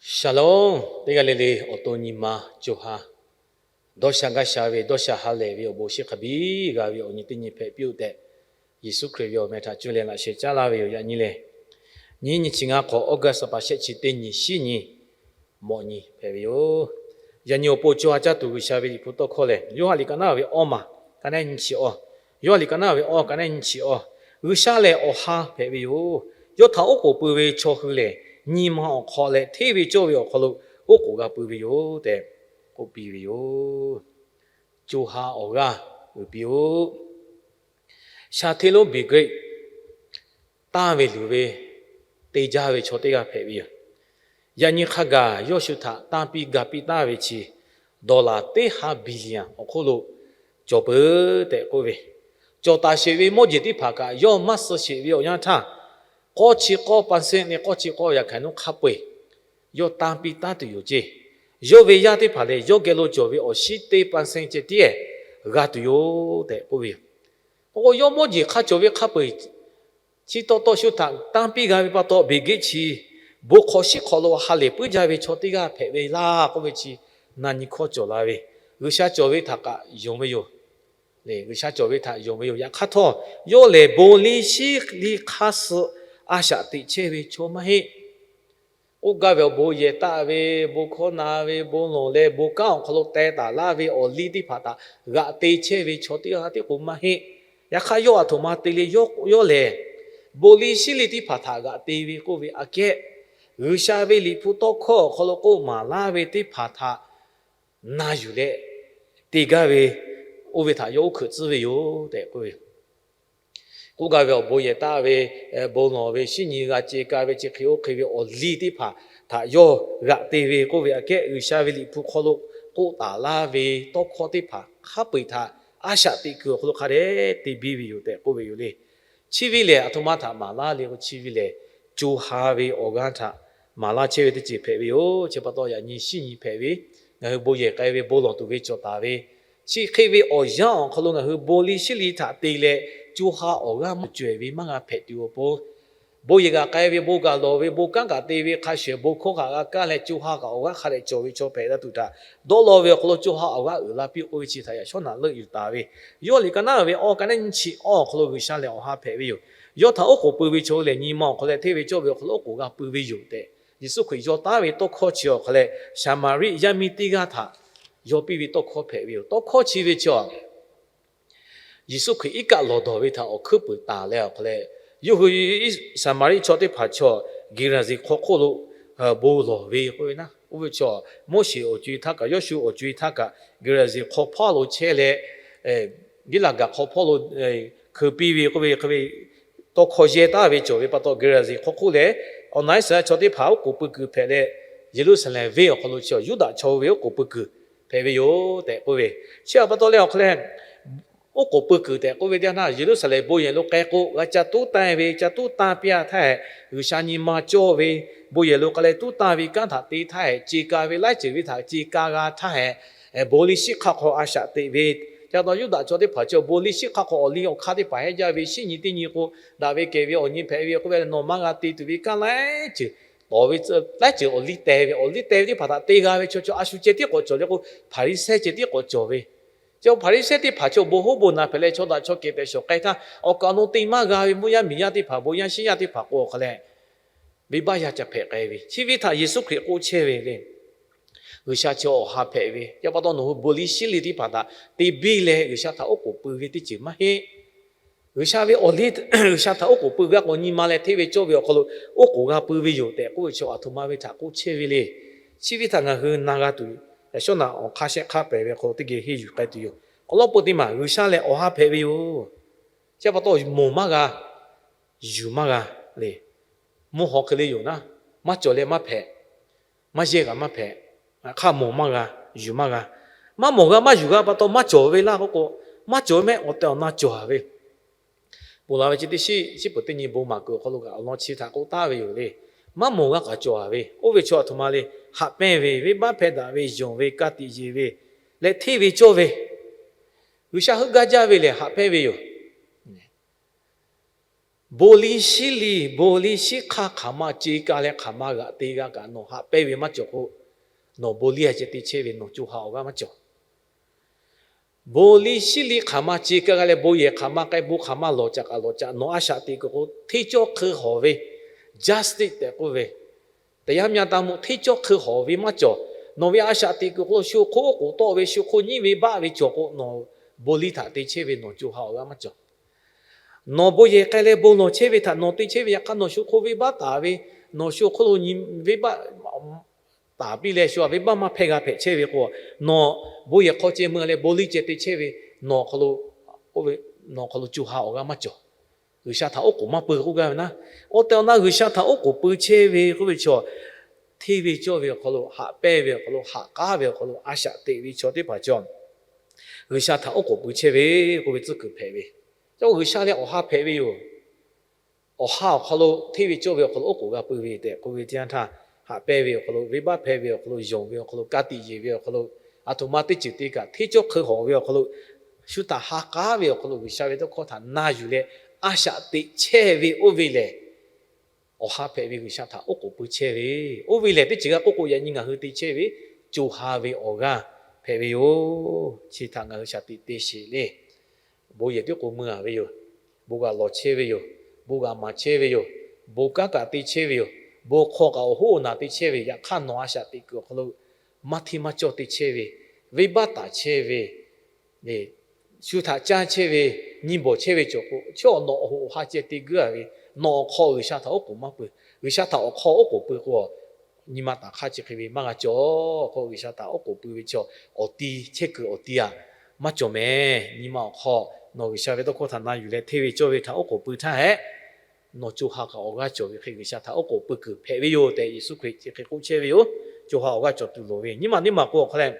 Shalom. Teˇ g'aˇ le le awˬ to nyi ma co ha dawˇ sha gaˇ sha ve, dawˇ sha ha lehˬ ve awˬ bon shiˍ hk'a biˇ g'a ve awˬ nyi teˇ nyi hpehꞈ piˇ-oˆ tehꞈ, Yeˍsuˆ Hkriꞈ ve awˬ meh htaꞈ cuˇ leh laꞈ sheh caˉ laˇ ve yoˬ. Yaꞈ nyi lehˬ, nyiˇ nyi chi ngaˇ hk'awꞈ August pa shehˆ chi teˇ nyi shiˉ nyi mawꞈ nyi hpehꞈ ve yoˬ. Yaꞈ nyi awˬ pon co ha caˇ tuˬ G'uiˬsha ve Liꞈ hpu tawˇ hkawˇ lehˬ, Yoˇhanˬ liꞈ ka naˉ ve awˇ maˬ ka neˉ nyi chi awˇ, Yoˇhanˬ liꞈ ka naˉ ve awˇ ka neˉ nyi chi awˇ, G'uiˬsha lehˬ awˬ ha hpehꞈ ve yoˬ. Yawˇ htaꞈ oˉ k'oˍ pui ve chaw hui lehˬ, nyi ma awˬ hk'aw leh hteˇ ve cawˇ ve awˬ hk'aw lo oˉ k'oˍ g'a pui ve yoˬ tehꞈ k'oˆ piˇ ve yoˬ. Co ha awˬ g'aˇ uiˍ piˇ-oˆ. Sha hteˇ lonˉ biˍ geuˆ tanˇ ve luˬ ve te jaˇ ve chaw teˇ g'aˇ hpehꞈ ve yoˬ. Yaꞈ nyi hk'a gaˬ yawˇ shu htaꞈ tanˇ piˇ ga piˇ taˍ ve chi dollar teˇ ha billion awˬ hk'oˆ lo cawˬ peuˬ tehꞈ k'oˆ ve, cawˬ taˍ sheˍ ve mawˇ jeˬ teˇ hpaˍ kaꞈ yawˇ maˇ suh sheˍ ve awˬ yanˇ htaˇ, k'awˇ chi k'awˇ เปอร์เซ็นต์ leh k'awˇ chi k'awˇ ရာခိုင်နှုန်း hk'a peu-eˬ yawˇ tanˇ piˇ taˍ tuˬ yoˬ ceˇ. Yawˇ ve yaˇ teˇ hpaˍ lehˬ, yawˇ geh lo cawˬ ve awˬ shinˉ teˇ เปอร์เซ็นต์ ceh tiˉ-ehˍ g'a tuˬ yoˬ tehꞈ k'oˆ ve yoˬ. K'o k'o, yawˇ mawˇ jeˬ hk'a cawˬ ve hk'a peu-eˬ chi taw taw shu htaꞈ tanˇ piˇ g'a ve pa taw, biˍ geuˆ chi bon hk'awꞈ shiˉ hk'awꞈ lo ha lehˬ puiˉ jaˇ ve chaw teˇ g'aˇ hpehꞈ ve laˇ k'oˆ ve chi na nyi hkawˇ cawˬ la ve, G'uiˬsha cawˬ ve htaꞈ kaꞈ yonˍ ve yoˬ. G'uiˬsha cawˬ ve htaꞈ yonˍ ve yoˬ. Yaꞈ hk'aˇ htawˇ, yawˇ lehˬ bon liˇ shiˉ liˇ hk'aˇ suh a shaꞈ teꞈ chehˇ ve chaw maˇ heˆ. K'oˆ gaˇ ve awˬ bon yehˬ taˆ ve, bon hkawˇ na ve, bon lawˬ leh bon kanˉ awˬ hk'aw lo teh taˍ laˇ ve awˬ liˇ teˇ hpaˍ htaꞈ g'aꞈ te chehˇ ve chaw teˇ g'aˇ tiˉ k'o maˇ heˆ. Yaꞈ hk'aˇ yawˇ a htoꞈ ma te le, yawˇ lehˬ bon liˇ shiˉ liˇ teˇ hpaˍ htaꞈ g'aꞈ te ve k'oˆ ve aꞈ kehˉ, G'uiˬsha ve Liꞈ hpu tawˇ hkawˇ awˬ hk'aw lo k'oˆ maˍ laˇ ve teˇ hpaˍ htaꞈ na yuˬ leh te gaˇ ve, oˇ ve htaꞈ yawˇ oˇ hkeuꞈ tcuhˉ ve yoˬ tehꞈ k'oˆ ve. K'oˆ gaˇ ve awˬ bon yehˬ taˆ ve, bon lawˬ ve, shinˉ nyi g'a ce ka ve, chi hk'e oˇ hk'e ve awˬ liˇ teˇ hpaˍ htaꞈ yawˇ g'aꞈ te ve k'oˆ ve aꞈ kehˉ, G'uiˬsha ve Liꞈ hpu hk'aw lo k'oˆ taˍ laˇ ve tawˇ hkawˇ teˇ hpaˍ hk'a peu-eˬ htaꞈ a shaꞈ teꞈ kuiˬ awˬ hk'aw lo hk'a dehꞈ te biˇ ve yoˬ tehꞈ k'oˆ ve yoˬ le. Chi ve lehˬ, a htoꞈ ma htaꞈ maˍ laˇ le k'o, chi ve lehˬ, co ha ve awˬ g'aˇ htaꞈ maˍ laˇ chehˇ ve teˇ ceuˬ hpehꞈ ve yoˬ. Chi pa taw, yaꞈ nyi shinˉ nyi hpehꞈ ve, ngaˬ hui bon yehˬ k'ai ve, bon lawˬ tuˬ ve cawˬ taˍ ve, chi hk'e ve awˬ yanˇ awˬ hk'aw lo ngaˬ hui bon liˇ shiˉ liˇ htaꞈ te leh, co ha awˬ g'aˇ maˇ cawehˬ ve maˇ g'a hpehꞈ tuˬ awˬ pon, bon yehˬ g'aꞈ k'ai ve, bon gaˬ lawˬ ve, bon kanˉ kaꞈ te ve, hk'a shuˍ bon hkawˇ kaꞈ g'a kaˇ leh, co ha kaꞈ awˬ g'aˇ hk'a dehꞈ cawˬ ve chaw hpehꞈ la tuˬ htaꞈ dawˇ law ve awˬ hk'aw lo co ha awˬ g'aˇ uiˍ la piˇ k'oˆ ve chi htaꞈ yaꞈ shawˉ naꞈ leuˆ yuˬ taˍ ve, Yoˇhanˬ liꞈ ka naˉ ve awˇ ka neˉ nyi chi awˇ awˬ hk'aw lo G'uiˬsha lehˬ awˬ ha hpehꞈ ve yoˬ. Yawˇ htaꞈ oˉ k'oˍ pui ve chaw lehˬ, nyi ma awˬ hk'aw leh hteˇ ve cawˇ ve awˬ hk'aw lo oˉ k'oˍ g'a pui ve yoˬ tehꞈ, Yeˍsuˆ Hkriꞈ yaw taˉ ve tawˇ hkawˇ chi awˬ hk'aw leh, Saˍmaˍriˆ yaˇ miˇ teˇ g'aˇ htaꞈ yaw piˇ ve tawˇ hkawˇ hpehꞈ ve yoˬ. Tawˇ hkawˇ chi ve chaw Yeˍsuˆ Hkriꞈ iˉ kaˆ lawˬ dawˬ ve htaꞈ awˬ hkuiˉ puiˍ taˍ leh awˬ hk'aw leh, yawˇ hui Saˍmaˍriˆ chaw teˇ hpaˍ chaw Geˍraˍzeˍ hk'aw hk'oˆ lo bon lawˬ ve k'oˆ ve na, oˇ ve chaw Moˉseˍ awˬ co-e htaˇ kaꞈ, Yawˇshuˆ awˬ co-e htaˇ kaꞈ, Geˍraˍzeˍ hk'aw hpawˇ lo chehˇ leh, Giˉlaˍgaˍ hk'aw hpawˇ lo hkeu piˇ ve k'oˆ ve, hk'e ve tawˇ hkawˇ yehˇ taˍ ve cawˬ ve pa taw, Geˍraˍzeˍ hk'aw hk'oˆ leh awˬ na Iˉsaˍreˍlaˆ chaw teˇ hpaˍ oˉ k'oˍ pui kuiˬ hpehꞈ leh, Yeˍruˆsaˍlehnˍ venˇ awˬ hk'aw lo chi Yuˇdaꞈ chaw ve oˉ k'oˍ pui kuiˬ hpehꞈ ve yoˬ tehꞈ k'oˆ ve. Chi pa taw leh awˬ hk'aw leh, oˉ k'oˍ pui kuiˬ tehꞈ k'oˆ ve teˇ yanˇ htaˇ, Yeˍruˆsaˍlehnˍ bon yehˬ lo k'ai k'o, g'a ca tuˉ tanˇ ve, ca tuˉ tanˇ piˇ-a htaˇ hehꞈ, G'uiˬsha nyi ma cawˇ ve, bon yehˬ lo k'ai leh tuˉ tanˇ ve kanˉ htaꞈ te htaˇ hehꞈ, ce ka ve laiˉ ceuˬ ve htaꞈ ce ka g'a htaˇ hehꞈ, bon liˇ shiˉ hk'aˇ hk'aw a shaꞈ teꞈ ve. Ca taw Yuˇdaꞈ chaw teˇ hpaˍ chi bon liˇ shiˉ hk'aˇ hk'aw awˬ liˇ awˬ hk'aˇ teˇ hpaˍ heˆ jaˇ ve, shinˉ nyi teˇ nyi k'o, daꞈ ve kehˬ ve awˬ nyi hpehꞈ ve k'oˆ ve, nawˬ maˇ g'a te tuˬ ve kanˉ laiˉ ceuˬ tawˍ ve, laiˉ ceuˬ awˬ liˇ teh ve, awˬ liˇ teh ve teˇ hpaˍ htaꞈ te g'a ve chaw chaw a shu ceh tiˉ k'awꞈ cawˬ le k'o, Hpaˍriˍsehˇ ceh tiˉ k'awꞈ cawˬ ve. Chi Hpaˍriˍsehˇ teˇ hpaˍ chaw bon hoˉ bon naˬ hpehꞈ leh, chaw daꞈ chaw kehˬ tehꞈ shawˍ k'ai htaˇ, awˬ kaˍ awˬ nu te maˇ g'a ve mvuhˇ yaˇ miˬ yaˇ teˇ hpaˍ, bon yaˇ shinˉ yaˇ teˇ hpaˍ k'o awˬ hk'aw leh, venˇbaˆ yaˇ ca hpehꞈ k'ai ve. Chi ve htaꞈ Yeˍsuˆ Hkriꞈ k'oˆ chehˇ ve le. G'uiˬsha chi awˬ ha hpehꞈ ve, chi pa taw nawˬ hui bon liˇ shiˉ liˇ teˇ hpaˍ htaꞈ te biˇ leh G'uiˬsha htaꞈ oˉ k'oˍ pui ve teˇ ceuˬ maˇ heˆ. G'uiˬsha ve awˬ liˇ, G'uiˬsha htaꞈ oˉ k'oˍ pui g'a k'o, nyi ma leh hteˇ ve cawˇ ve awˬ hk'aw lo oˉ k'oˍ g'a pui ve yoˬ tehꞈ k'oˆ ve chi a htoꞈ ma ve htaꞈ k'oˆ chehˇ ve le. Chi ve htaꞈ ngaˬ hui na g'a tuˬ, yaꞈ shawˉ naꞈ awˬ hk'aˇ shehˆ hk'aˇ pehˬ ve hk'aw lo teˇ geh henˇ yuˬ k'ai tuˬ yoˬ. Awˬ lawn peu teˇ maˬ G'uiˬsha lehˬ awˬ ha hpehꞈ ve yoˬ. Chi pa taw moˬ maˇ g'a, yuˬ maˇ g'a le. Mvuhˇ haw hk'e le yoˬ naˉ, maˇ cawˬ leh maˇ hpehꞈ, maˇ yehˇ g'a maˇ hpehꞈ, hk'a mawˬ maˇ g'a, yuˬ maˇ g'a. Maˇ mawˬ g'a maˇ yuˬ g'a pa taw maˇ cawˬ ve laˇ k'oˆ k'o, maˇ cawˬ ve mehˆ awˬ tehˬ awˬ na cawˬ-a ve. Ponˬ la ve chi teˇ shiˉ, shiˉ peuˬ teˇ nyi bon maˍ kuiˬ awˬ hk'aw lo kaꞈ awˬ lawn chi htaꞈ k'oˆ taˍ ve yoˬ le. Maˇ mawˬ g'a kaꞈ cawˬ-a ve, oˇ ve chaw a htoꞈ ma le, haꞈ pehnˇ ve, venˇbaˆ hpehˇ daꞈ ve, yonˍ ve, ka tiꞈ yeˬ ve, leh hteˇ ve cawˇ ve, G'uiˬsha heuˆ gaˇ jaˇ ve lehˬ haꞈ pehnˇ ve yoˬ. Bon liˇ shiˉ liˇ, bon liˇ shiˉ hk'aˇ hk'aˬ ma ce ka leh hk'aˬ ma g'aꞈ te g'a kaꞈ nawˬ haꞈ pehnˇ ve maˇ cawˬ k'o, nawˬ bon liˇ a ceh te chehˇ ve nawˬ co ha awˬ g'aˇ maˇ cawˬ. Bon liˇ shiˉ liˇ hk'aˬ ma ce ka g'a leh bon yehˬ hk'aˬ ma k'ai, bon hk'aˬ ma lawˬ caꞈ kaꞈ lawˬ caꞈ nawˬ a shaꞈ teꞈ kuiˬ k'o, hteˇ cawˇ hk'eun hawˬ ve justice tehꞈ k'oˆ ve, တရားမျှတမှု hteˇ cawˇ hk'eun hawˬ ve maˇ cawˬ. Nawˬ ve a shaꞈ teꞈ kuiˬ k'o, shu hk'oˆ k'oˍ tawˆ ve, shu hk'oˆ nyiˉ ve baˆ ve cawˬ k'o, nawˬ bon liˇ htaꞈ te chehˇ ve nawˬ co ha awˬ g'aˇ maˇ cawˬ. Nawˬ bon yehˬ k'ai leh bon lawˬ chehˇ ve htaꞈ nawˬ te chehˇ ve yaꞈ hk'aˇ, nawˬ shu hk'oˆ venˇ baˆ taˍ ve, nawˬ shu hk'oˆ lo nyi venˇ baˆ taˍ piˇ leh shu a venˇ baˆ maˇ hpehˇ g'a hpehꞈ chehˇ ve k'o, nawˬ bon yehˬ hk'aw ceh meuˇ leh bon liˇ ceh te chehˇ ve, nawˬ hk'aw lo, nawˬ hk'aw lo co ha awˬ g'aˇ maˇ cawˬ. G'uiˬsha htaꞈ oˉ k'oˍ maˇ pui k'oˆ gaˇ ve naˉ. Oˇ tehꞈ awˬ na G'uiˬsha htaꞈ oˉ k'oˍ pui chehˇ ve k'oˆ ve chaw, hteˇ ve cawˇ ve awˬ hk'aw lo, haꞈ pehnˇ ve awˬ hk'aw lo, haꞈ k'aˉ ve awˬ hk'aw lo a shaꞈ teꞈ ve chaw teˇ hpaˍ cawˬ, G'uiˬsha htaꞈ oˉ k'oˍ pui chehˇ ve k'oˆ ve tcuhˉ kuiˬ hpehꞈ ve. Cawˇ G'uiˬsha leh awˬ ha hpehꞈ ve yoˬ. Awˬ ha awˬ hk'aw lo hteˇ ve cawˇ ve awˬ hk'aw lo oˉ k'oˍ g'a pui ve tehꞈ k'oˆ ve teˇ yanˇ htaˇ, haꞈ pehnˇ ve awˬ hk'aw lo, venˇ baˆ hpehˇ ve awˬ hk'aw lo, yonˍ ve awˬ hk'aw lo, ka tiꞈ yeˬ ve awˬ hk'aw lo, a htoꞈ ma teˇ ceuˬ te kaꞈ hteˇ cawˇ hk'eun hawˬ ve awˬ hk'aw lo, shu htaꞈ ha k'aˉ ve awˬ hk'aw lo G'uiˬsha ve tawˇ hkawˇ htaꞈ na yuˬ leh a shaꞈ teꞈ chehˇ ve oˇ ve lehˬ, awˬ ha hpehꞈ ve G'uiˬsha htaꞈ oˉ k'oˍ pui chehˇ ve, oˇ ve lehˬ teˇ ceuˬ g'a k'oˆ k'o yaꞈ nyi ngaˬ hui te chehˇ ve co ha ve awˬ g'aˇ hpehꞈ ve yoˬ. Chi htaꞈ ngaˬ hui shaˍ tiꞈ te sheˍ le. Bon yehˬ tiˉ k'o mui a ve yoˬ. Bon g'a lawˬ chehˇ ve yoˬ. Bon g'a maˍ chehˇ ve yoˬ. Bon kanˉ kaꞈ te chehˇ ve yoˬ. Bon hk'aw kaꞈ awˬ hoˉ awˬ naˬ te chehˇ ve, yaꞈ hk'aˇ nawˬ a shaꞈ teꞈ kuiˬ awˬ hk'aw lo maˇ hteˇ maˇ cawˇ te chehˇ ve, venˇ baˆ taˍ chehˇ ve, shu htaꞈ caˇ chehˇ ve, nyi bawˬ chehˇ ve cawˬ k'o, chi awˬ nawˬ awˬ hoꞈ awˬ ha ceh te guiˇ a ve, nawˬ awˬ hk'aw G'uiˬsha htaꞈ oˉ k'oˍ maˇ pui. G'uiˬsha htaꞈ awˬ hk'aw oˉ k'oˍ pui k'o, nyi ma taˍ hk'aˇ chi hk'e ve maˇ g'a cawˬ k'o, G'uiˬsha htaꞈ oˉ k'oˍ pui ve chaw awˬ ti chehˇ kuiˬ awˬ ti aꞈ maˇ cawˬ mehˍ. Nyi ma awˬ hk'aw nawˬ G'uiˬsha ve tawˇ hkawˇ htaꞈ na yuˬ leh hteˇ ve cawˇ ve htaꞈ oˉ k'oˍ pui htaˇ hehꞈ, nawˬ co ha kaꞈ awˬ g'aˇ cawˬ ve hk'e G'uiˬsha htaꞈ oˉ k'oˍ pui kuiˬ hpehꞈ ve yoˬ tehꞈ Yeˍsuˆ Hkriꞈ chi hk'e k'oˆ chehˇ ve yoˬ. Co ha awˬ g'aˇ cawˬ tuˬ loˍ ve nyi ma teˇ maˬ k'o awˬ hk'aw leh,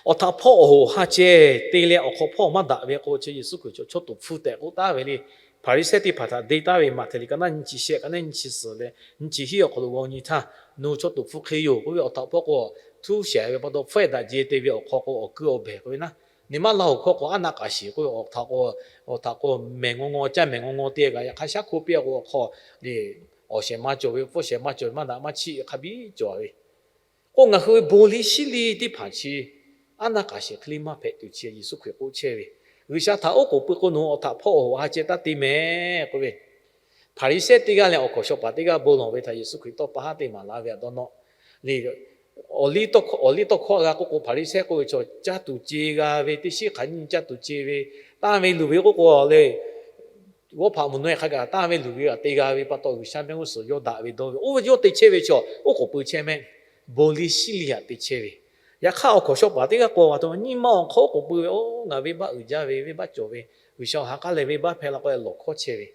awˬ htaꞈ hpawˇ awˬ hoꞈ awˬ ha ceh te leh awˬ hk'aw hpawˇ maˇ daꞈ ve k'o, chi Yeˍsuˆ Hkriꞈ chaw chaw toˍ hpfuh tehꞈ k'oˆ taˉ ve le. Hpaˍriˍsehˇ teˇ hpaˍ htaꞈ de taˉ ve Maꞈhtehˍ liꞈ ka naˉ nyiˇ chi shehˆ, ka naˉ nyiˇ chi suhˍ leh nyiˇ chi hiˉ awˬ hk'aw lo g'aw nyi htaˇ, nawˬ hui chaw toˍ hpfuh hk'e yoˬ k'oˆ ve awˬ htaꞈ hpawˇ k'o, htuˇ shehˍ ve pa taw hpfuhˆ daꞈ jeh te ve awˬ hk'aw k'o awˬ kuiˉ awˬ behˬ k'oˆ ve naˉ, neˇ maˇ laˇ hoꞈ hkawˇ k'o aˉ naˆ k'aˍ shiˍ k'oˆ ve awˬ htaꞈ k'o, awˬ htaꞈ k'o mehˬ ngaw ngaw caˇ mehˬ ngaw ngaw te kaꞈ yaꞈ hk'aˇ shaˉ hkoˇ piˇ k'o awˬ hk'aw le, awˬ shehˍ ma cawˬ ve, hpfuhˇ shehˍ ma cawˬ ve maˇ daꞈ maˇ chiˆ hk'a biˇ cawˬ ve. K'o ngaˬ hui ve bon liˇ shiˉ liˇ teˇ hpaˍ chi aˉ naˆ k'aˍ shiˍ hk'e le maˇ hpehꞈ tuˬ chi Yeˍsuˆ Hkriꞈ k'oˆ chehˇ ve. G'uiˬsha htaꞈ oˉ k'oˍ pui k'o nawˬ hui awˬ htaꞈ hpawˇ awˬ hoꞈ ha ceh taˇ te mehˍ k'oˆ ve. Hpaˍriˍsehˇ teˇ g'aˇ leh awˬ hkawnˍ shaw paˍ teˇ g'aˇ bon lawˬ ve htaꞈ Yeˍsuˆ Hkriꞈ tawˇ pa haˉ te maˍ la ve aꞈ dawˇ nawˇ le. Awˬ liˇ tawˇ hkawˇ g'a k'oˆ k'o Hpaˍriˍsehˇ k'oˆ ve chaw caˇ tuˬ ce g'a ve, teˇ shiˉ hk'aˬ nyiˇ caˇ tuˬ ce ve, tanˇ ve luˬ ve k'oˆ k'o le, g'awˇ hpaꞈ mvuhˬ naweh hk'a gaˬ tanˇ ve luˬ ve g'aꞈ te g'a ve pa taw G'uiˬsha mehˆ g'uˇ suhˍ yawˇ daꞈ ve dawˇ ve oˇ ve yawˇ te chehˇ ve chaw oˉ k'oˍ pui chehˇ mehˆ. Bon liˇ shiˉ liˇ aꞈ te chehˇ ve. Yaꞈ hk'aˇ awˬ hkawnˍ shaw paˍ teˇ g'aˇ k'o a htoꞈ ma nyi ma awˬ hk'aw oˉ k'oˍ pui ve, oˇ ngaˬ venˇbaˆ uiˍ jaˇ ve, venˇbaˆ cawˬ ve, G'uiˬsha awˬ ha k'aˉ leh venˇbaˆ hpehˇ la k'o lawˬ hkawˇ chehˇ ve.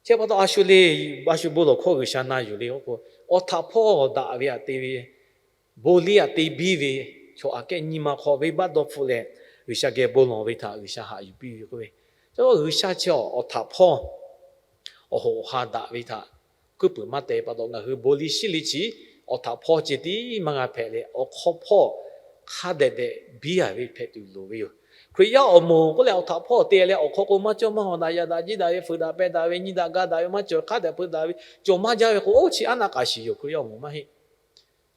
Chi pa taw a shu le, a shu bon lawˬ hkawˇ G'uiˬsha na yuˬ le k'oˆ k'o, awˬ htaꞈ hpawˇ daꞈ ve aꞈ te ve, bon liˇ aꞈ te biˇ ve, chaw aꞈ kehˉ nyi ma hk'aw venˇbaˆ dawˇ hpfuhˆ leh G'uiˬsha geh bon lawˬ ve htaꞈ G'uiˬsha haꞈ yuˬ piˇ ve k'oˆ ve. Chi G'uiˬsha chi awˬ htaꞈ hpawˇ awˬ hoꞈ awˬ ha daꞈ ve htaꞈ kuiˉ puiˍ maˇ te pa taw ngaˬ hui bon liˇ shiˉ liˇ chi awˬ htaꞈ hpawˇ ceh tiˉ maˇ g'a hpehꞈ leh awˬ hk'aw hpawˇ hk'a dehꞈ dehꞈ biˇ a ve hpehꞈ tuˬ loˍ ve yoˬ. Hkriꞈ yaˇ awˬ moˍ k'oˆ leh awˬ htaꞈ hpawˇ te leh awˬ hk'aw k'o maˇ cawˇ maˇ hawˍ daꞈ, yaꞈ daꞈ jiˇ daꞈ ve, fuiˍ daꞈ peh daꞈ ve, nyi daꞈ ga daꞈ ve, maˇ cawˬ hk'a dehꞈ peuˬ daꞈ ve, cawˬ maˇ jaˇ ve k'o, oˇ chi aˉ naˆ k'aˍ shiˍ yoˬ Hkriꞈ yaˇ awˬ moˍ maˇ heˆ.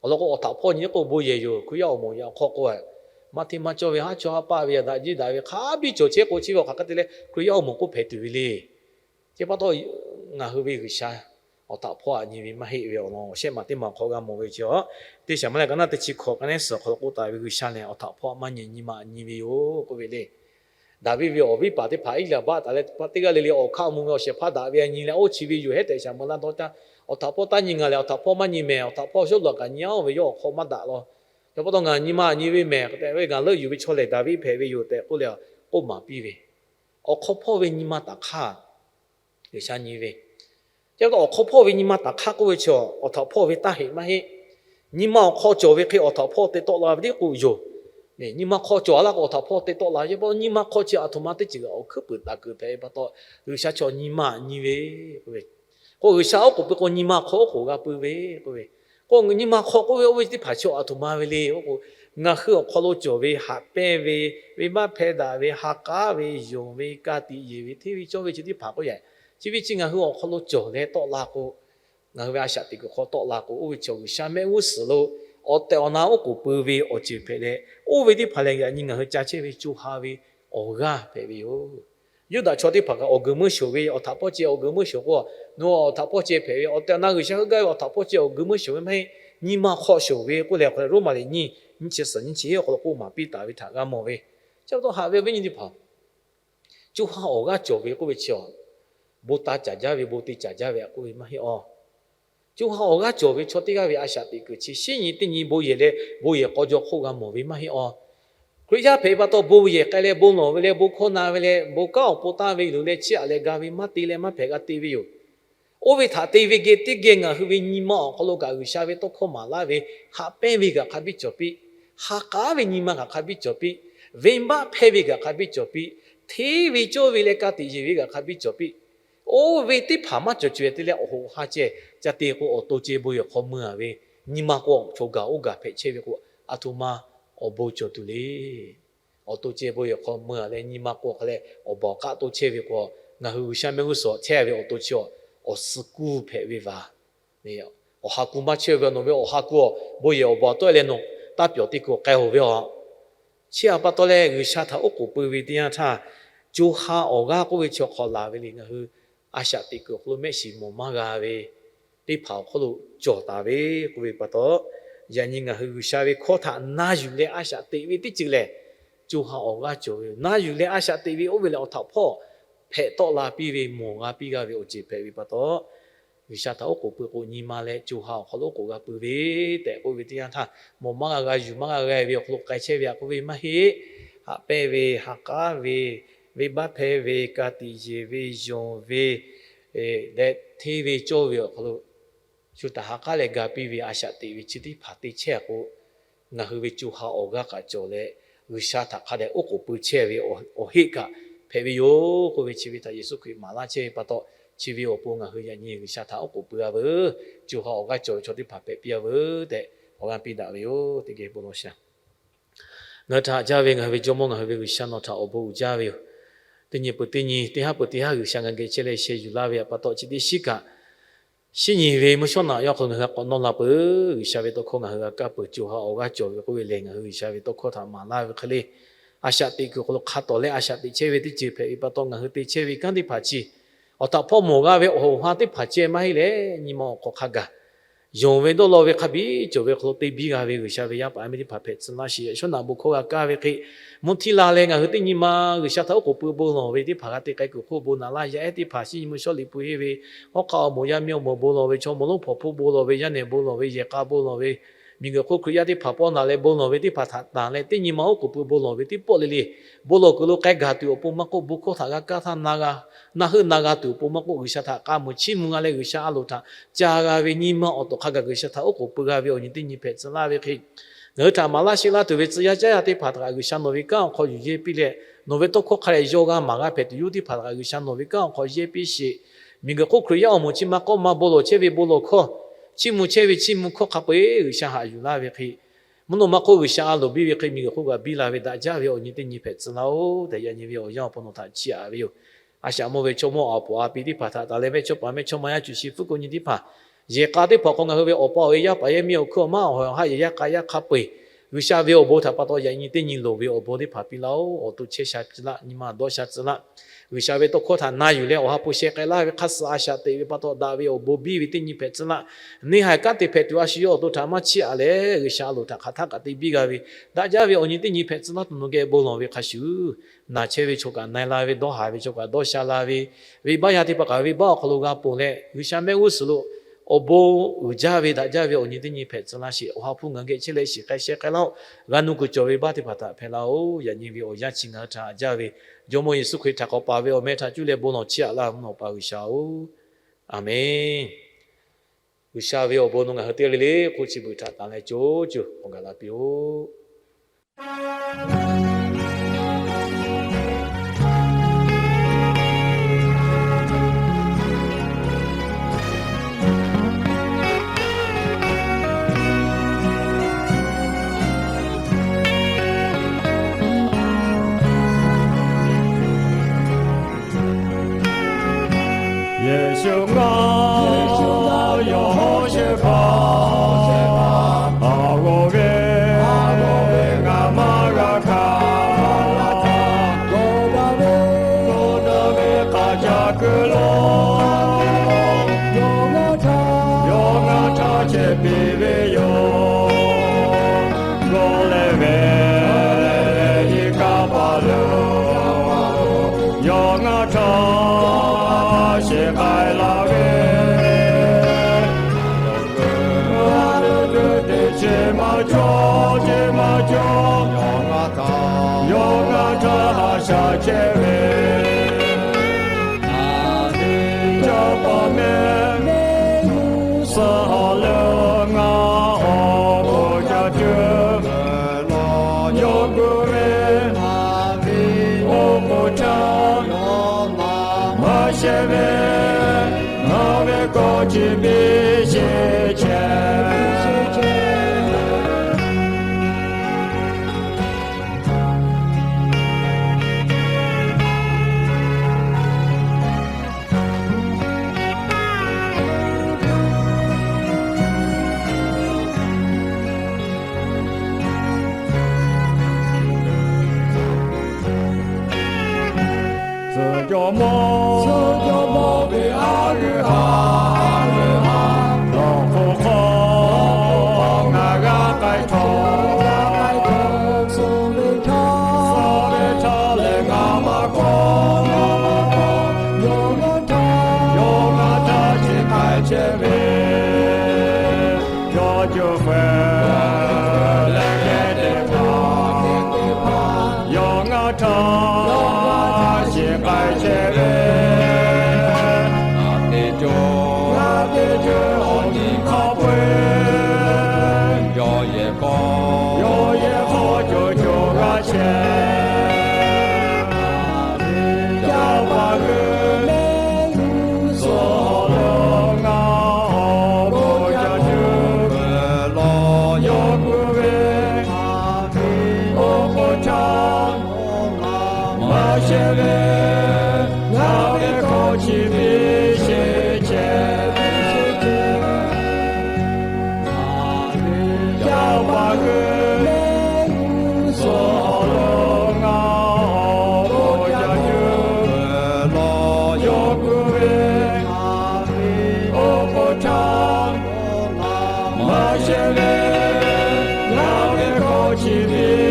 Awˬ lawn k'o awˬ htaꞈ hpawˇ nyi k'o bon yehˬ yoˬ. Hkriꞈ yaˇ awˬ moˍ yaꞈ hk'aw k'o maˇ hteˇ maˇ cawˇ ve haˉ chawˇ haˉ paˆ ve, yaꞈ daꞈ jiˇ daꞈ ve hk'a biˇ cawˬ chehˇ k'o chi ve awˬ hk'aˬ hk'e te leh Hkriꞈ yaˇ awˬ moˍ k'oˆ hpehꞈ tuˬ ve le. Chi pa taw ngaˬ hui ve G'uiˬsha awˬ htaꞈ hpawˇ aꞈ nyi ve maˇ heˆ ve awˬ lawn awˬ shehˆ maˬ teˇ maˬ hk'aw g'a mawˬ ve chi a, teˇ Saˍmo leh ka naˉ teˇ chi hkawꞈ ka nehˉ suhˍ hk'aw lo k'oˆ taˍ ve G'uiˬsha lehˬ awˬ htaꞈ hpawˇ aꞈ maˇ nyi, nyi ma aꞈ nyi ve yoˬ k'oˆ ve le. Daˍviˆ ve awˬ viˉ paˍ teˇ hpaˍ Iˉlaˍbaˆ taˍ leh teˇ g'aˇ le le awˬ hk'aˇ mvuh ve awˬ shehˍ hpaˇ daꞈ ve a nyi leh oˇ chi ve yoˬ hehˉ tehꞈ shaˍ meuꞈ laˇ dawˇ caˇ. Awˬ htaꞈ hpawˇ taˇ nyi ngaˬ lehˬ awˬ htaꞈ hpawˇ maˇ nyi mehˍ. Awˬ htaꞈ hpawˇ Sawˉluꞈ kaꞈ nyi a, oˇ ve yawˇ awˬ hk'aw maˇ daꞈ law. Chi pa taw ngaˬ nyi ma aꞈ nyi ve mehˍ tehꞈ ve ngaˬ leuˆ yuˬ ve chaw lehˬ Daˍviˆ hpehꞈ ve yoˬ tehꞈ k'oˆ leh k'oˆ maˍ piˇ ve. Awˬ hk'aw hpawˇ ve nyi ma taˍ hk'aˇ G'uiˬsha nyi ve. Chi pa taw awˬ hk'aw hpawˇ ve nyi ma taˍ hk'aˇ k'oˆ ve chi awˬ htaꞈ hpawˇ ve taˇ heꞈ maˇ heˆ. Nyi ma awˬ hk'aw cawˬ ve hk'e awˬ htaꞈ hpawˇ te tawˆ la ve teˇ k'oˆ yoˬ. Nyi ma hk'aw cawˬ a laˇ k'o awˬ htaꞈ hpawˇ te tawˆ la ve. Chi pa taw nyi ma hk'aw chi aˬ htoꞈ ma teˇ ceuˬ awˬ hkuiˉ puiˍ taˍ kuiˬ hpehꞈ ve pa taw G'uiˬsha chi nyi ma aꞈ nyi ve k'oˆ ve. K'o G'uiˬsha oˉ k'oˍ pui k'o nyi ma hk'aw oˉ k'oˍ g'a pui ve k'oˆ ve. K'o nyi ma hk'aw k'oˆ ve oˇ ve teˇ hpaˍ chi aˬ htoꞈ ma ve le k'oˆ k'o, ngaˬ hui awˬ hk'aw lo cawˬ ve haꞈ pehnˇ ve, venˇbaˆ hpehˇ daꞈ ve, ha k'aˉ ve, yonˍ ve, ka tiꞈ yeˬ ve, hteˇ ve cawˇ ve chi teˇ hpaˍ k'oˆ yaꞈ Chi ve chi ngaˬ hui awˬ hk'aw lo cawˬ leh tawˆ la k'o, ngaˬ hui ve a shaꞈ teꞈ kuiˬ hk'aw tawˆ la k'o, oˇ ve chi G'uiˬsha mehˆ g'uˇ suhˍ lo awˬ tehˬ awˬ na oˉ k'oˍ pui ve awˬ ceuˬ hpehꞈ leh, oˇ ve teˇ hpaˍ lehˬ yaꞈ nyi ngaˬ hui ca chehˇ ve co ha ve awˬ g'aˇ hpehꞈ ve yoˬ. Yuˇdaꞈ chaw teˇ hpaˍ kaꞈ awˬ guiˬ meuˇ shoˍ ve awˬ htaꞈ pawˇ ceh awˬ guiˬ meuˇ shoˍ k'o, nawˬ awˬ htaꞈ pawˇ ceh hpehꞈ ve awˬ tehˬ awˬ na G'uiˬsha heuˆ gaˇ ve awˬ htaꞈ pawˇ ceh awˬ guiˬ meuˇ shoˍ ve maˇ heˆ. Nyi ma hk'aw shoˍ ve k'oˆ leh, hk'aw leh Roˉmaꞈ liꞈ nyiˇ, nyiˇ chi suhˍ nyiˇ chi awˬ hk'aw lo k'oˆ maˍ piˇ taˍ ve htaꞈ g'a mawˬ ve. Chi pa taw haꞈ ve awˬ viˉ nyi teˇ hpaˍ, co ha awˬ g'aˇ cawˬ ve k'oˆ ve chi, bon taˇ caˍ jaˇ ve, bon te caˍ jaˇ ve aꞈ k'oˆ ve maˇ heˆ awˬ. Co ha awˬ g'aˇ cawˬ ve chaw teˇ g'aˇ ve a shaꞈ teꞈ kuiˬ chi shinˉ nyi teˇ nyi bon yehˬ leh bon yehˬ k'aw jaw hk'oˆ g'a mawˬ ve maˇ heˆ awˬ. Hkriꞈ yaˇ hpehꞈ ve pa taw bon yehˬ k'ai leh bon lawˬ ve leh bon hkawˇ na ve leh bon kanˉ awˬ pon tanˇ ve loˬ leh chiˇ aꞈ leh ga ve maˇ te leh maˇ hpehꞈ g'a te ve yoˬ. Oˇ ve htaꞈ te ve geh teˇ geh ngaˬ hui ve nyi ma awˬ hk'aw lo kaꞈ G'uiˬsha ve tawˇ hkawˇ maˍ laˇ ve, haꞈ pehnˇ ve kaꞈ hk'a biˇ cawˬ piˇ, ha k'aˉ ve nyi ma kaꞈ hk'a biˇ cawˬ piˇ, venˇbaˆ hpehˇ ve kaꞈ hk'a biˇ cawˬ piˇ, hteˇ ve cawˇ ve leh ka tiꞈ yeˬ ve kaꞈ hk'a biˇ cawˬ piˇ. Oˇ ve teˇ hpaˍ maˇ cawˬ cawˬ te leh awˬ hoꞈ ha ceh ca te k'o, awˬ to ceh bon yehˬ hk'aw mui a ve, nyi ma k'o chaw gaˬ oˇ gaˬ hpehꞈ chehˇ ve k'o, a htoꞈ ma awˬ bon cawˬ tuˬ le. Awˬ to ceh bon yehˬ hk'aw mui a leh nyi ma k'o hk'a leh awˬ baˬ awˬ k'aˆ to chehˇ ve k'o, ngaˬ hui G'uiˬsha mehˆ g'uˇ suhˍ chehˇ ve awˬ to chi awˬ suh kuˇ hpehꞈ ve vaˬ. Awˬ ha kuˇ maˇ chehˇ ve nawˬ ve awˬ ha kuˇ awˬ bon yehˬ awˬ baˬ tawˆ e leh nawˬ taˇ pyawˬ te kuiˬ k'ai-oˬ ve a. Chi htaꞈ pa taw leh G'uiˬsha htaꞈ oˉ k'oˍ pui ve teˇ yanˇ htaˇ, co ha awˬ g'aˇ k'oˆ ve chi awˬ hk'aw laˬ ve le, ngaˬ hui a shaꞈ teꞈ kuiˬ awˬ hk'aw lo mehˆ shiˍ mawˬ maˇ g'a ve teˇ hpaˍ awˬ hk'aw lo cawˬ taˍ ve k'oˆ ve pa taw, yaꞈ nyi ngaˬ hui G'uiˬsha ve hkawˇ htaꞈ na yuˬ leh a shaꞈ teꞈ ve teˇ ceuˬ lehˬ, co ha awˬ g'aˇ cawˬ ve yoˬ. Na yuˬ leh a shaꞈ teꞈ ve oˇ ve lehˬ awˬ htaꞈ hpawˇ hpehꞈ tawˆ la piˇ ve mawˬ g'a piˇ g'a ve awˬ ceuˬ hpehꞈ ve pa taw, G'uiˬsha htaꞈ oˉ k'oˍ pui k'o nyi ma leh co ha awˬ hk'aw lo oˉ k'oˍ g'a pui ve tehꞈ k'oˆ ve teˇ yanˇ htaˇ, mawˬ maˇ g'a g'a yuˬ maˇ g'a g'a ve awˬ hk'aw lo k'ai chehˇ ve aꞈ k'oˆ ve maˇ heˆ. Haꞈ pehnˇ ve, ha k'aˉ ve, venˇbaˆ hpehˇ ve, ka tiꞈ yeˬ ve, yonˍ ve leh hteˇ ve cawˇ ve awˬ hk'aw lo shu htaꞈ ha k'aˉ leh ga piˇ ve a shaꞈ teꞈ ve chi teˇ hpaˍ te chehˇ k'o, ngaˬ hui ve co ha awˬ g'aˇ kaꞈ cawˬ leh, G'uiˬsha htaꞈ hk'a dehꞈ oˉ k'oˍ pui chehˇ ve awˬ heˆ kaꞈ hpehꞈ ve yoˬ k'oˆ ve chi ve htaꞈ Yeˍsuˆ Hkriꞈ maˍ laˇ chehˇ ve pa taw, chi ve awˬ pon ngaˬ hui yaꞈ nyi G'uiˬsha htaꞈ oˉ k'oˍ pui a veuˬ. Co ha awˬ g'aˇ cawˬ ve chaw teˇ hpaˍ hpehꞈ piˇ a veuˬ tehꞈ awˬ g'aˇ piˇ daꞈ ve yoˬ. Teˇ geh bon lawˬ shaˍ. Ngaˬ hui htaꞈ haꞈ jaˇ ve ngaˬ hui ve Jawˇmawˇ, ngaˬ hui ve G'uiˬsha, nawˬ htaꞈ awˬ bon uiˍ jaˇ ve yoˬ. Teˇ nyi peuˬ teˇ nyi, teˇ haˉ peuˬ teˇ haˉ G'uiˬsha ngaˬ geh chehˇ leh sheh yuˬ laˇ ve pa taw, chi teˇ shiˉ kaꞈ shinˉ nyi ve mvuhˇ shawˉ naꞈ yawˇ hk'aw ngaˬ hui k'awꞈ nawˇ la peuˬ. G'uiˬsha ve tawˇ hkawˇ ngaˬ hui g'a kaˇ peuˬ. Co ha awˬ g'aˇ cawˬ ve k'oˆ ve lehˬ, ngaˬ hui G'uiˬsha ve tawˇ hkawˇ htaꞈ maˍ laˇ ve hk'e le, a shaꞈ teꞈ kuiˬ awˬ hk'aw lo hk'a tawˍ leh a shaꞈ teꞈ chehˇ ve teˇ ceuˬ hpehꞈ ve pa taw, ngaˬ hui te chehˇ ve kanˉ teˇ hpaˍ chi awˬ htaꞈ hpawˇ mawˬ g'a ve awˬ hoꞈ ha teˇ hpaˍ ceh maˇ heˆ leh, nyi ma awˬ hk'aw hk'a gaˬ yonˍ ve dawˇ law ve hk'a biˇ cawˬ ve hk'aw lo te biˇ g'a ve G'uiˬsha ve yaˇ paˍ yaˇ miˇ teˇ hpaˍ hpehꞈ tcuh laˇ sheˍ. Yaꞈ shawˉ naꞈ bon hkawˇ g'a kaˇ ve hk'e, mvuhˇ htiˇ la leh ngaˬ hui teˇ nyi ma G'uiˬsha htaꞈ oˉ k'oˍ pui bon lawˬ ve teˇ hpaˍ g'a te k'ai kuiˬ hk'oˆ bon naꞈ laˇ yaˇ ehˉ teˇ hpaˍ shinˉ nyi mvuhˇ shawˉ liꞈ pui henˇ ve, hawˉ hk'aˆ awˬ moˍ yaˇ miˇ awˬ moˍ bon lawˬ ve, chaw mawˇ lonˉ hpawnˬ hpfuhˇ bon lawˬ ve, yaˇ nehˬ bon lawˬ ve, yehˬ k'a bon lawˬ ve, miˬguiˬ hk'oˆ Hkriꞈ yaˇ teˇ hpaˍ pawˇ naˍ leh bon lawˬ ve teˇ hpaˍ htaꞈ tanˍ leh teˇ nyi ma oˉ k'oˍ pui bon lawˬ ve teˇ pawˆ le le, bon lawˬ kuiˬ lo k'ai gaˬ tuˬ awˬ pon maˇ k'oˆ, bon hkawˇ htaꞈ g'a kaˇ htaˇ na g'a, na heuˆ na g'a tuˬ awˬ pon maˇ k'oˆ, G'uiˬsha htaꞈ k'a muiˬ chiˇ mvuh g'a leh G'uiˬsha a loˍ htaꞈ ca g'a ve nyi ma awˬ tawˬ hk'a gaˬ G'uiˬsha htaꞈ oˉ k'oˍ pui g'a ve awˬ nyi teˇ nyi hpehꞈ tcuh laˇ ve hk'e, ngaˬ hui htaꞈ maˍ laˇ sheˆ laˇ tuˬ ve tcuh yaˇ caˉ yaˇ teˇ hpaˍ htaꞈ kaꞈ G'uiˬsha nawˬ ve kanˉ awˬ hk'aw yuˬ yehˇ piˇ leh, nawˬ ve tawˇ hkawˇ hk'a dehꞈ yaw g'a maˍ g'a hpehꞈ tuˬ yoˬ teˇ hpaˍ htaꞈ kaꞈ G'uiˬsha nawˬ ve kanˉ awˬ hk'aw yehˇ piˇ sheˍ. Miˬguiˬ hk'oˆ Hkriꞈ yaˇ awˬ moˍ chi ma k'awˇ ma bon lawˬ chehˇ ve bon lawˬ hkawˇ, chiˇ mvuh chehˇ ve chiˇ mvuh hkawˇ hk'a peu-eˬ G'uiˬsha haꞈ yuˬ laˇ ve hk'e, mvuhˇ naw ma hk'oˆ G'uiˬsha a loˍ biˇ ve hk'e miˬguiˬ hk'oˆ kaꞈ biˇ la ve daꞈ jaˇ ve awˬ nyi teˇ nyi hpehꞈ tcuh laˇ-oˬ tehꞈ, yaꞈ nyi ve awˬ yanˇ awˬ hpon nawˬ htaꞈ chiˇ aꞈ ve yoˬ. A shaꞈ mawˇ ve chaw mawˇ awˬ puˍ a pi teˇ hpaˍ htaꞈ taˍ leh mehˇchawˇ paˍ mehˇchawˇma yaˇ cuˬ shi hpfuhˆ k'o nyi teˇ hpaˍ, yehˬ k'a teˇ hpaˍ awˬ hk'aw ngaˬ hui ve awˬ pa awˬ e yaˇ paˍ yaˇ miˇ awˬ hkuiˉ awˬ maˇ awˬ ha yehˬ yaˇ k'a yaˇ hk'a peu-eˬ, G'uiˬsha ve awˬ bon htaꞈ pa taw yaꞈ nyi teˇ nyi loˍ ve awˬ bon teˇ hpaˍ piˇ laˇ-oˬ. Awˬ to chehˇ sha tcuh laˇ, nyi ma dawˇ sha tcuh laˇ. G'uiˬsha ve tawˇ hkawˇ htaꞈ na yuˬ leh awˬ ha hpu sheh k'ai laˇ ve hk'a suh a shaꞈ teꞈ ve pa taw daꞈ ve awˬ bon biˇ ve teˇ nyi hpehꞈ tcuh laˇ. Neˇ haiˬ kanˉ te hpehꞈ tuˬ a shu yawˇ awˬ to htaꞈ maˇ chiˇ aꞈ leh, G'uiˬsha a loˍ htaꞈ hk'aˬ htaˆ kaꞈ te biˇ g'a ve, daꞈ jaˇ ve awˬ nyi teˇ nyi hpehꞈ tcuh laˇ tuˬ nawˬ geh bon lawˬ ve hk'a shuˍ, naˬ chehˇ ve chaw kaꞈ na-e la ve, dawˇ haˍ ve chaw kaꞈ dawˇ sha la ve, venˇbaˆ yaˇ teˇ hpaˍ kaꞈ venˇbaˆ awˬ hk'aw lo g'a ponˬ leh, G'uiˬsha mehˆ g'uˇ suhˍ lo awˬ bon uiˍ jaˇ ve daꞈ jaˇ ve awˬ nyi teˇ nyi hpehꞈ tcuh laˇ sheˍ. Awˬ ha hpu ngaˬ geh chehˇ leh shiˍ k'ai sheh k'ai laˇ-oˆ. G'a nu kuiˬ cawˬ ve baˇ teˇ hpaˍ htaꞈ hpehꞈ laˇ-oˆ. Yaꞈ nyi ve awˬ yanˇ chi ngaˬ hui htaꞈ haꞈ jaˇ ve Jawˇmawˇ Yeˍsuˆ Hkriꞈ htaꞈ k'awꞈ paˍ ve awˬ meh htaꞈ cuˇ leh bon lawˬ chiˇ aꞈ laˇ mvuhˇ naw pa G'uiˬsha-oˬ, Aˍmenˇ. G'uiˬsha ve awˬ bon nawˬ ngaˬ hui teˇ g'aˇ le le hk'oˆ chi beuꞈ htaꞈ tanˍ leh co cuˬ k'awꞈ gaˬ la piˇ-oˆ. suh awˬ leh ngaˬ awˬ bon ca tuˬ, yawˇ gu ve oˇ k'oˍ htaˇ maˇ shehˍ ve, ngaˬ ve kawˆ chi biˇ sheˍ chehˇ. Tcuh cawˬ mawˇ, tcuh cawˬ mawˇ ve a g'euˆ ha, a g'euˆ ha, lawˬ hk'oˆ hk'aw ngaˬ g'a k'ai htawˇ, k'ai htawˇ, suh ve htaˇ, suh ve htaˇ lehˬ ngaˬ maˇ kawˆ, ngaˬ maˇ kawˆ, yawˇ ngaˬ htaˇ, yawˇ ngaˬ htaˇ chi k'ai chehˇ ve, yawˇ cawˬ hpehꞈ leh kehˬ teˇ hpaˍ, yawˇ ngaˬ htaˇ, yawˇ ngaˬ htaˇ chi k'ai chehˇ ve, ngaˬ teˇ ceuˬ, ngaˬ teˇ ceuˬ awˬ nyi hk'a peu-eˬ, yawˇ yehˬ hk'aw, yawˇ yehˬ hk'aw cawˬ cawˬ g'a chehˇ. Yaˇ paˍ hui mehˆ g'uˇ suhˍ awˬ leh ngaˬ awˬ bon ca tuˬ, lawˬ yawˇ gu ve, oˇ k'oˍ htaˇ maˇ shehˍ ve, ngaˬ ve kawˆ chi biˇ sheˍ chehˇ. Yaˇ paˍ hui mehˆ g'uˇ suhˍ awˬ leh ngaˬ awˬ bon ca tuˬ, lawˬ yawˇ gu ve, oˇ k'oˍ htaˇ maˇ shehˍ ve, ngaˬ ve kawˆ chi biˇ